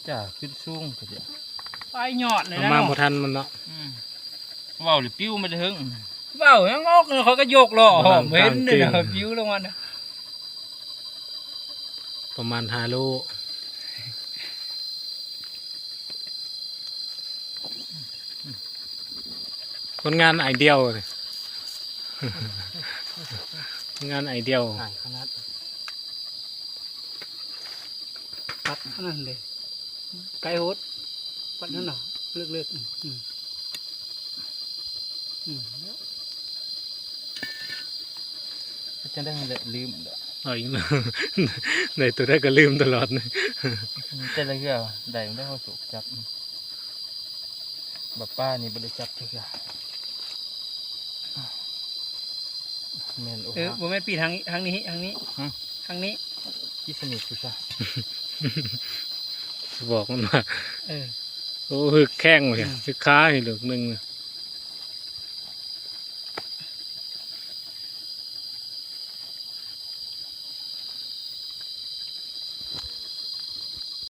ຈ້າຂຶ້ນສູງກະເດະ ໄປຍອດເລີຍ ເອົາມາບໍ່ທັນມັນເນາະ ອືມ ເວົ້າແລ້ວປິວມາແຕ່ເທິງ ເວົ້າຫຍັງອອກ ຂ້ອຍກະຍົກລໍ້ຫອມເຫັນເດ້ ປິວລົງມາ ປະມານຫ້າໂລ ຜົນງານອ້າຍດຽວ ຜົນງານອ້າຍດຽວ ຫາຍຂະໜາດ ປັດອັນນັ້ນເດ້ ໄກໂພດ ປັດນັ້ນນະ ເລິກໆ ອືມ ອືມ ເຮັດຈັ່ງໃດລະລືມແລ້ວ ເອົາອີກແລ້ວ ໄດ້ໂຕໃດກະລືມຕະຫຼອດ ແຕ່ລະເທື່ອໄດ້ມັນໄດ້ເຮົາສຸກຈັບ ບັກປານີ້ບໍ່ໄດ້ຈັບຈັກເທື່ອ ແມ່ນ ໂອ້ ເອີ ບໍ່ແມ່ນປີທາງ ທາງນີ້ ທາງນີ້ ຫຶ ທາງນີ້ ທີ່ສະໜິດຢູ່ຊະ ບອກມັນວ່າ ເອີ ໂອ້ ຮຶກແຂ້ງເລີຍ ຮຶກຂາອີກເລິກໜຶ່ງ